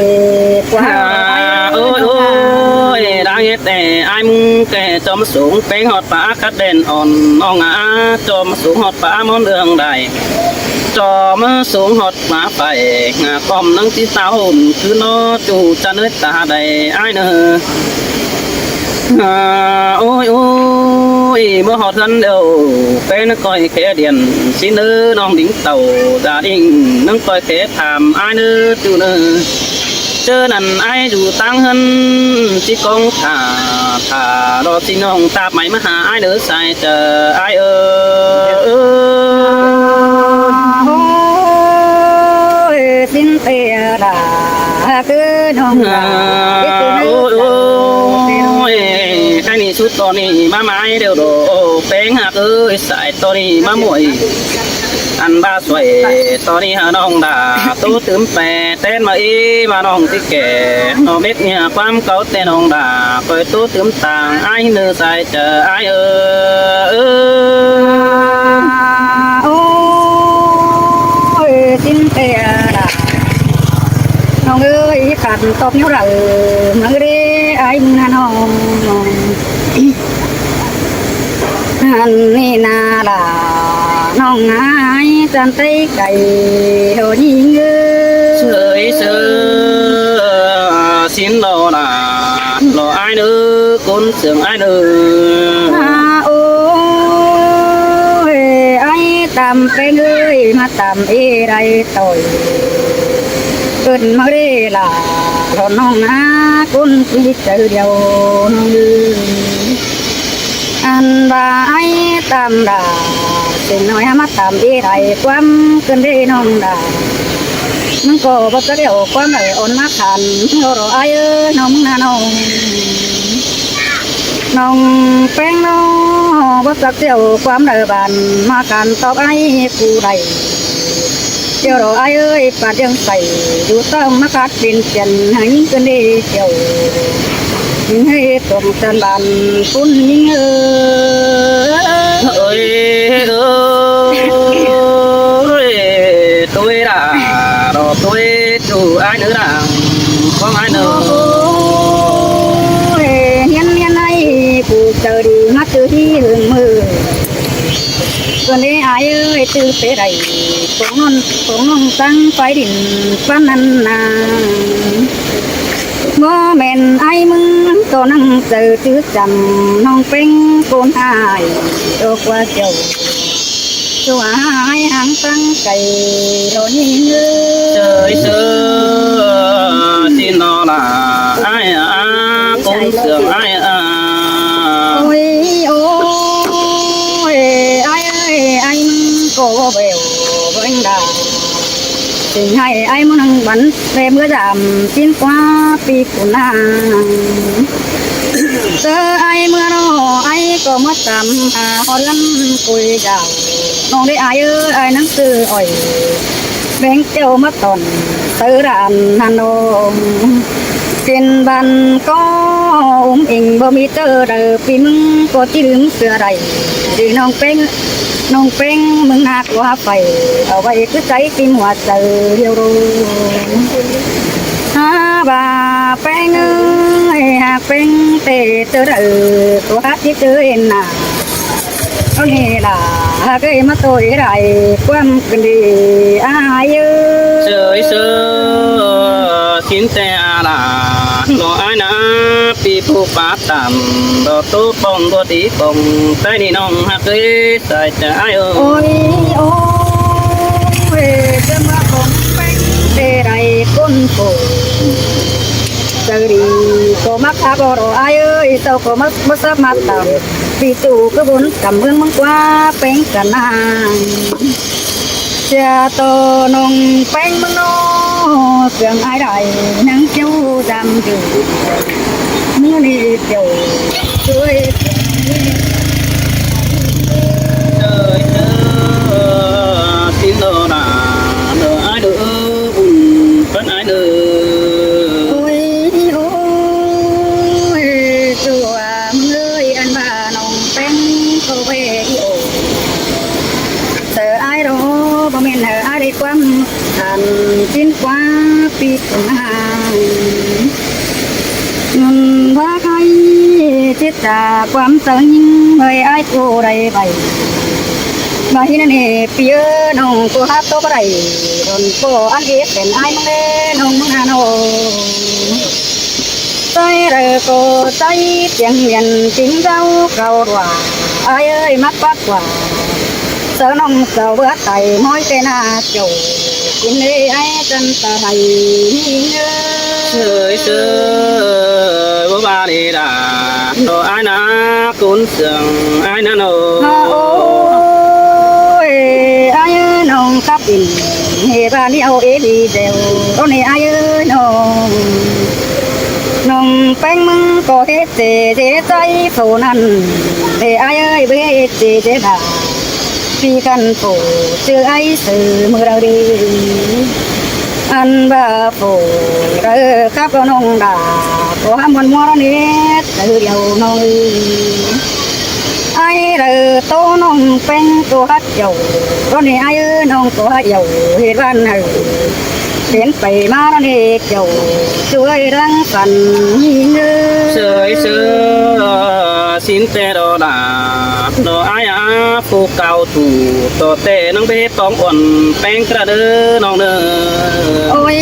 ꞌquá. À, ôi, ôi, đáng ghét ê, ai ꞌmứng kẻ cho ꞌmá sung ꞌpéng ꞌhọt pá khắt đen ón, ꞌnọng a, cho ꞌmá sung ꞌhọt pá ꞌmón ương đảy, cho ꞌmá sung ꞌhọt pá phải, ngả ꞌcóm ꞌnăng ꞌchí táo hôn, cứ nó chu chăn ới ta đảy, ai ꞌnớ. À, ôi, ôi, ꞌmá ꞌhọt ꞌhướn điêu, ꞌpéng ꞌnớ ꞌcoi khé điện, ꞌsịn ꞌnớ ꞌnọng đing tảu, gia đình ꞌnớ ꞌcoi khé tham, ai ꞌnớ, chu ꞌnớ. ꞌChớ ꞌnặn ai dú ꞌtáng ꞌhướn, ꞌchí ꞌcóng thả, thả lo ꞌsịn ꞌnọng táp máy ꞌmá ha ai ꞌnớ sai chaư, ai ơ. Ôi, ꞌsịn ꞌtẹ đa, ꞌcứ ꞌnọng đa. À, ôi, ôi, ꞌkhạy ꞌnị sút ꞌto ꞌnị ꞌmá mai điêu đổ, ꞌpéng ꞌhặc ới, sai ꞌto ꞌnị ꞌmá muối. Ăn ꞌva suối ꞌto ꞌnị hả ꞌnọng đa, ꞌtố tứm pé ꞌtến ꞌmá ꞌí ꞌmá ꞌnọng ꞌtí kẻ, ꞌnọ mết ꞌnhá ꞌquám cáu ꞌtẹ ꞌnọng đa, ꞌcoi ꞌtố tứm tang ai ꞌnớ sai chaư ai ơ. Ôi, ꞌsịn ꞌtẹ đa. ꞌNọng ơi, khăn tóp ꞌnéo đa, ꞌmá ꞌdế ai ꞌmứng hả ꞌnọng. Ăn ꞌnị ꞌna đa, ꞌnọng ai chăn tây cay, ꞌlọ ꞌnhính ơ. Sơi sơ, ꞌsịn ꞌlọ đa, ꞌlọ ai ꞌnớ, ꞌcốn sương ai ꞌnớ. À, ôi, ai Tam ꞌpéng ơi, ꞌmá Tam ê đảy ꞌtoi. Ơn ꞌmá ꞌdế đa, ꞌlọ ꞌnọng a, ꞌcốn ꞌquí chaư điêu ꞌnọng ơi. Ăn ꞌva ai Tam đa, ꞌsịn ꞌnọi hả ꞌmá Tam ê đảy ꞌquám ꞌcốn ꞌdế ꞌnọng đa. ꞌMắn ꞌcọ báu chắc ꞌlẹo ꞌquám đảy ón ꞌmá khăn, ꞌlọ ꞌlọ ai ơ, ꞌnọng ꞌmứng ꞌna ꞌnọng. ꞌNọng ꞌpéng ꞌnọ, báu chắc ꞌlẹo ꞌquám đảy bản ꞌmá khăn tóp ai cu đảy. ꞌLẹo ꞌlọ ai ơi, pát ꞌdiêng pay, dú ꞌtóng ꞌmá khắt pên chăn, hả ꞌnhính ꞌcốn ꞌdế ꞌlẹo. ꞌNhính ꞌhới tỏng chăn bản ꞌcốn ꞌnhính ơ. Ơi, ơi, ơi, tôi đã, đó tôi chủ ai nữa đã, không ai nữa. Ôi, hiến hiến ai, cu chaư đi ꞌmá ꞌtứ hí hưng mưa. ꞌCọ ꞌnị ai ơi, ꞌtứ pé đảy, ꞌcóng ꞌnọn, ꞌcóng ꞌnọng táng phái đin ꞌpán ꞌnặn ꞌna. ꞌMá ꞌmen ai ꞌmứng ꞌcọ ꞌnăng chaư chứ chăm ꞌnọng ꞌpéng ꞌcốn ải, ꞌlọ ꞌquá chảu. Chua ai háng táng cay ꞌlọ ꞌnhính ơ. Sơi sơ, ꞌsịn ꞌnọ đa, ai a, ꞌcốn sương ai a. Ôi, ôi, ai ơi, ai ꞌcọ bẻo bẻng đa. Tỉnh hại ai ꞌmá ꞌnăng bắn, ꞌtẹ ꞌmưa dăm ꞌchịn ꞌquá pi phủ ꞌna. Tớ ai ꞌmưa ꞌnọ, ai ꞌcọ ꞌmá tăm, à, ꞌhọt ꞌlắm côi dảo. ꞌNọng đé ai ơ, ai ꞌnăng ꞌtứ ỏi. Bẻng ꞌtẹo ꞌmá tỏn, tớ đan hăn ꞌnọng. Trên bàn có ốm inh báu ꞌmí tớ đaư, ꞌpi ꞌmứng ꞌcọ ꞌchí đưm sửa đảy. Đi ꞌnọng ꞌpéng, ꞌnọng ꞌpéng ꞌmứng ꞌhặc ꞌquá pay, au ꞌvạy cứ cháy tim ꞌhua chaư điêu đô. Hả ꞌva ꞌpéng ơi, hả ꞌpéng ꞌtẹ ꞌtớ đaư, ꞌcọ hák ꞌchí ꞌtớ ên nả. Au ꞌnị đa, hả ꞌcới ꞌmá ꞌtội đảy, ꞌquám ꞌcứn đi, ai ơ. Sơi sơ, ꞌsịn ꞌtẹ a đa, ꞌlọ ai ꞌna, ꞌpi ꞌpú pá tăm, ꞌlọ ꞌtố póng ꞌlọ tí póng, ꞌtẹ ꞌnị ꞌnọng hák ꞌcới sai chaư ai ơ. Ôi, ôi, ê, ꞌchớ ꞌmá ꞌcóng ꞌpéng ꞌtẹ đảy ꞌcốn phủ. Chaư đi ꞌcọ ꞌmá khắp ꞌlọ ai ơi, sau ꞌcọ ꞌmá, ꞌmá sắp ꞌmá tăm. ꞌPi ꞌtụ ꞌcứ bôn căm ꞌmướng ꞌmướng ꞌquá ꞌpéng căn ꞌna. Chia tô ꞌnọng ꞌpéng ꞌmướng ꞌnọ, sương ai đảy ꞌnăng ꞌchiếu dăm dư. ꞌMưa ꞌnị ꞌchiếu chuối. Ơi, ơ, ꞌsịn ꞌnọ đa, ꞌnọ ai ꞌnớ, bun bắn ai ꞌnớ. Ôi, ôi, chua ꞌmưa ơi, ăn ꞌva ꞌnọng ꞌpéng ꞌcọ ꞌvạy ꞌnị ổ. Sơ ai ꞌlọ, báu ꞌmen hả ai đảy ꞌquám, ăn ꞌchịn ꞌquá ꞌpi ꞌcọ ꞌnáng. ꞌNhắng ꞌva ꞌhại ꞌchí ꞌchạ ꞌquám chaư ꞌnhính ꞌhới ải ꞌcọ đảy vảy. ꞌVa ꞌhí ꞌnặn ꞌnị ꞌpi ới, ꞌnọng ꞌcọ hák ꞌtố báu đảy, đôn ꞌcọ ăn ꞌhế pên ải ꞌmướng ꞌlế ꞌnọng ꞌmướng ꞌnặn ꞌnớ. ꞌChái đảy ꞌcọ ꞌchái ꞌtiêng miên ꞌchính dáo khảu đuả, ải ới ꞌmặc ꞌpặp ꞌquá. Sáư ꞌnọng chảu báu tai ꞌmới ꞌtẹ ꞌna chảu, kin ꞌlế ải chăn ta đảy ꞌnhính ới. ꞌSới ꞌsới, báu ꞌva đi đa, ꞌnọ ải ꞌna, ꞌcốn sương ải ꞌna ꞌnớ. Ôi, ải ới ꞌnọng khắp ꞌnị, ꞌhế ꞌva ꞌnéo ꞌhế đi đẻo, ꞌnị ải ới ꞌnọng. ꞌNọng ꞌPéng ꞌmướng ꞌcọ ꞌhế ꞌchế ꞌchế ꞌchái phủ ꞌnặn, ꞌlế ải ới báu ꞌhế ꞌchế ꞌchế đa. ꞌPi căn phủ ꞌchư ải ꞌsứ ꞌmự đaư đi. Ăn ꞌva phủ đaư khắp ꞌnọng đa, ꞌcọ hák ꞌmuôn ꞌmứa ꞌnị, ꞌtứ điêu ꞌnọng ới. Ải đaư ꞌtố ꞌnọng ꞌPéng ꞌcọ hák dẻo, ꞌnị ải ới ꞌnọng ꞌcọ hák dẻo, ꞌhế ꞌvan hảư. Pên pay ꞌmá ꞌnị dẻo, ꞌchu ới ꞌláng phăn ꞌnhính ới. ꞌSới ꞌsới, sín ꞌtẹ ꞌđọ đa, ꞌnọ ải ꞌnạ, phủ cao thủ, ꞌtọ ꞌtẹ ꞌnọng báu ꞌhế tóng uôn ꞌPéng ꞌcọ đaư ꞌnọng ꞌnớ. Ôi,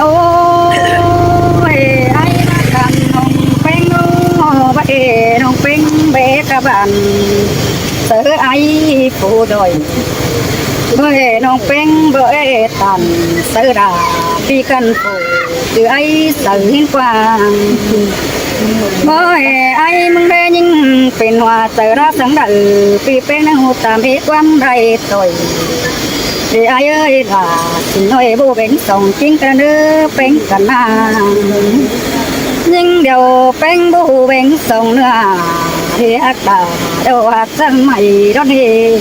ôi, ải ꞌva căn ꞌnọng ꞌPéng ꞌnớ, báu ꞌhế ꞌnọng ꞌPéng báu ꞌhế ꞌcọ bản. Sáư ải phủ đảy. Báu ꞌhế ꞌnọng ꞌPéng báu ꞌhế tản, sáư đa ꞌpi căn phủ ꞌchư ải sáư ꞌnhính ꞌquá. Báu ꞌhế ải ꞌmướng ꞌlế ꞌnhính pên hua sáư đa săng đaư, ꞌpi ꞌPéng ꞌnhắng ꞌhụ tam ꞌhế ꞌquám đảy ꞌtoi. Đi ải ới đa, sính ꞌnọi báu beng song ꞌchính căn ꞌnớ ꞌPéng căn ꞌnáng. ꞌNhính điêu ꞌPéng báu beng song ꞌnớ, đi hák đa, điêu hák săng ꞌmạy đón đi.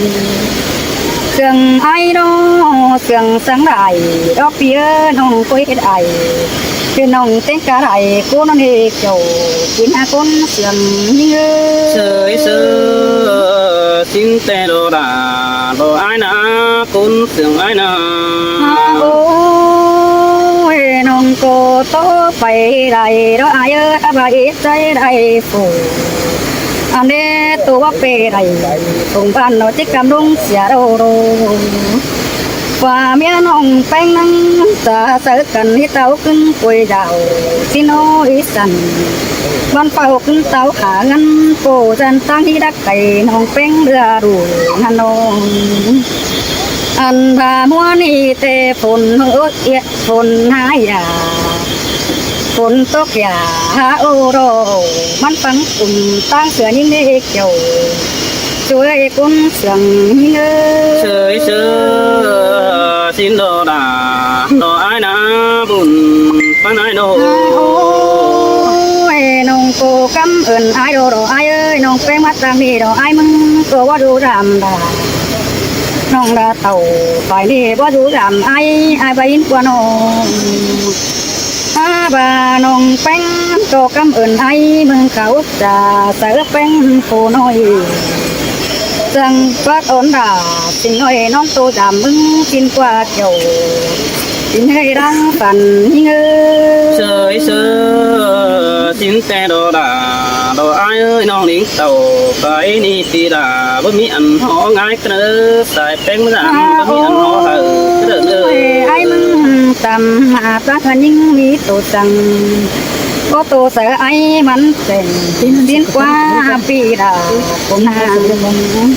Sương ải ꞌnớ, sương săng đảy, ꞌđọ ꞌpi ới ꞌnọng ꞌcọ ꞌhế đảy. ꞌPi ꞌnọng ꞌtếng ꞌcọ đảy, ꞌcốn ꞌnị dẻo, kin hák ꞌcốn sương ꞌnhính ới. ꞌSới ꞌsới, sín ꞌtẹ ꞌđọ đa, ꞌđọ ải ꞌnạ, ꞌcốn sương ải ꞌnạ. Ôi, ꞌnọng ꞌcọ ꞌtố pay đảy, ꞌđọ ải ới, ꞌva ꞌhế ꞌchái đảy phủ. Ăn đé ꞌtố ꞌva pay đảy, phủ ꞌván ꞌnọ ꞌchí ꞌcắm ꞌlống sia đô đô. ꞌVa ꞌmía ꞌnọng ꞌPéng ꞌnăng ta sáư căn ꞌhí táo ꞌcứng ꞌcối dảo, sín ꞌnớ ꞌhí săn. ꞌVán páo ꞌcứng táo hả ngăn, ꞌpộ dăn ꞌtáng ꞌhí đắc cay ꞌnọng ꞌPéng ꞌlứa đu ꞌnặn ꞌnớ. Ăn ꞌva ꞌmưa ꞌnị ꞌtẹ phôn ꞌhới ꞌiệt phôn hả yả, phôn tốc yả hả ô đô, ꞌmắn ꞌphắng tủm ꞌtáng sửa ꞌnhính ꞌlế dẻo, ꞌchu ới ꞌcốn sương ꞌnhính ới. ꞌSới ꞌsới, sín ꞌđọ đa, ꞌnọ ải ꞌnạ, bun ꞌphắn ải ꞌnớ. Ôi, ꞌnọng ꞌcọ ꞌcắm ơn ải ꞌđọ ꞌđọ ải ới, ꞌnọng ꞌPéng ꞌmá ꞌtáng ꞌnị ꞌđọ ải ꞌmứng ꞌcọ báu dú dăm đa. ꞌNọng đa tảu pay ꞌnị báu dú dăm ải, ải báu ꞌhín ꞌquá ꞌnọng. Hả ꞌva ꞌnọng ꞌPéng ꞌcọ ꞌcắm ơn ải ꞌmứng khảu ꞌchạ sáư ꞌPéng phủ ꞌnọi. Sương bát ôn đa, sính ꞌnọi ꞌnọng ꞌtố dăm ꞌmứng sín ꞌquá dẻo. Sín ꞌhới ꞌláng phăn ꞌnhính ới. ꞌSới ꞌsới, sín ꞌtẹ ꞌđọ đa, ꞌđọ ải ới ꞌnọng ꞌlính tảu, pay ꞌnị ti đa, báu ꞌmí ăn ꞌhó ꞌngai ꞌcọ ꞌnớ, sai ꞌPéng ꞌmá dăm, báu ꞌmí ăn ꞌhó hảư ꞌcọ ꞌnớ. Ôi, ải ꞌmứng tăm hả ꞌtáng ꞌhướn ꞌnhính ꞌmí tô săng, ꞌcọ tô sáư ải ꞌmắn tẻng, sín ꞌquá ꞌpi đa, ꞌcốn ꞌnáng.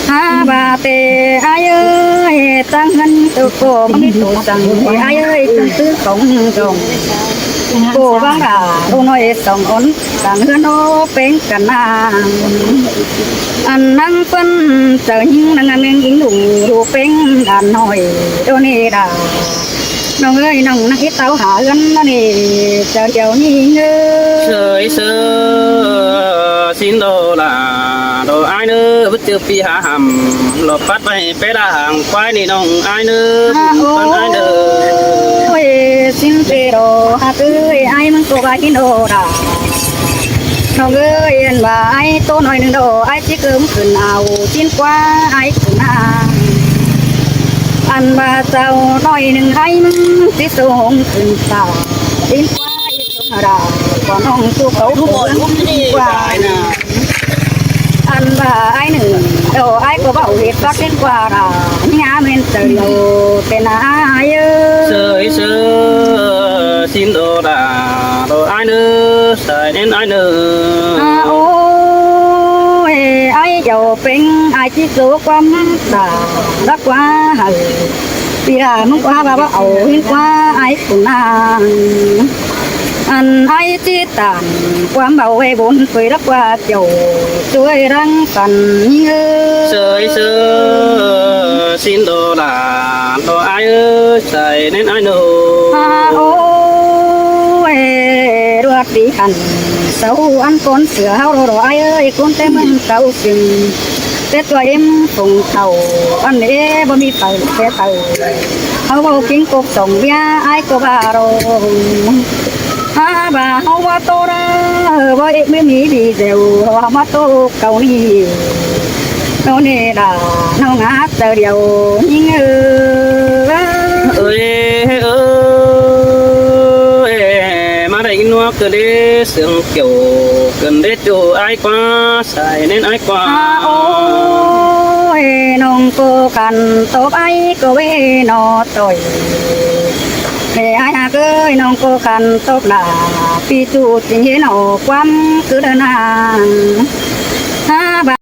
Hả ꞌva ꞌtẹ ải ới, ꞌtáng ꞌhướn tô ꞌcọ ꞌmắn ꞌmí tô săng, ải ới ꞌcọ ꞌtứ khong dong. ꞌCọ ꞌváng đa, ꞌlụk ꞌnọi song ôn, ꞌtáng ꞌhướn ꞌnớ ꞌPéng căn ꞌnáng. Ăn ꞌnăng ꞌphắn chaư ꞌnhính ꞌnăng ꞌnăng ꞌnhính ꞌlung, ꞌlụk ꞌPéng đàn ꞌnọi, ꞌđọ ꞌnị đa. ꞌNọng ới, ꞌnọng ꞌnăng ꞌhịt táo hả ꞌhướn ꞌnớ ꞌnị, chaư điêu ꞌnhính ới. ꞌSới ꞌsới, sín ꞌđọ đa, ꞌđọ ải ꞌnớ, báu ꞌchư ꞌpi hả hẳm, lỏ pắt ꞌvạy pé đa hang ꞌquái ꞌnị ꞌnọng ải ꞌnớ, ꞌphắn ải ꞌnớ. Ôi, sín ꞌtẹ ꞌđọ hả ꞌtứ ải ꞌmứng ꞌcọ ꞌva ꞌhịt ꞌđọ đa. ꞌNọng ới, ăn ꞌva ải ꞌtố ꞌnọi ꞌnưng ꞌđọ, ải ꞌchí ꞌcứm khửn au, sín ꞌquá ải khửn ꞌnáng. Ăn ꞌva sau ꞌnọi ꞌnưng ái ꞌmứng ꞌchí sông khửn pả, ꞌlến ꞌquá ꞌlến sông rả, ꞌquá ꞌnọng ꞌchu cáu ꞌchu bói ꞌlúm ꞌnị ꞌquá. Ăn ꞌva ái ꞌnưng, ꞌlẹo ái ꞌcọ báu ꞌhệt ꞌpặc ꞌlến ꞌquá rả, ꞌnhá ꞌmen chaư điêu ꞌtẹ ꞌna ái ới. Sơi sơi, ꞌsịn đô đa, đô ái ꞌnớ, sai ꞌnén ái ꞌnớ. À, ôi, ái dẻo ꞌpéng, ái ꞌchí sô ꞌquám tả, đắc ꞌquá hảư. ꞌPi đa ꞌmứng ꞌquá ꞌva báu au ꞌhến ꞌquá ái phủ ꞌnáng. Ăn ái ꞌchí tản ꞌquám báu ꞌvạy bôn pơi đắc ꞌquá kiẻo ꞌchu ꞌvạy ꞌláng săn ꞌnhính ới. Sơi sơi, ꞌsịn đô đa, đô ái ới, sai ꞌnén ái ꞌnớ. À, ôi, đuột đi hẳn, sau ăn ꞌcốn sửa ꞌháu đô đô ái ới, ꞌcốn té ꞌmướng cáu ꞌsịn. Tết ꞌchua ꞌếm phông thảu, ăn ꞌnị báu ꞌmí phaư té phaư. ꞌHáu báu ꞌkính cốc song ꞌviạk ái ꞌcọ ꞌva đô. Hák ꞌva ꞌháu ꞌmá ꞌtố đa, báu ꞌmí ꞌmí đi dẻo, ꞌháu ꞌmá ꞌtố cáu ꞌnị. ꞌNo ꞌnị đa, ꞌnọng ꞌhặc chaư điêu ꞌnhính ới. Ơi, ơi, ꞌmá đảy ꞌnhính ꞌnua ꞌcọ đé sương kiẻo, ꞌcọ đé ꞌchu ái ꞌquá, sai ꞌnén ái ꞌquá. À, ôi, ꞌnọng ꞌcọ khăn tốc ái ꞌcọ ꞌvạy ꞌnọ ꞌtoi. Mê ái ꞌhặc ới, ꞌnọng ꞌcọ khăn tốc đa, ꞌpi ꞌchu ꞌchí ꞌhế ꞌnọ ꞌquám cứ đa ꞌnáng. Hák ꞌva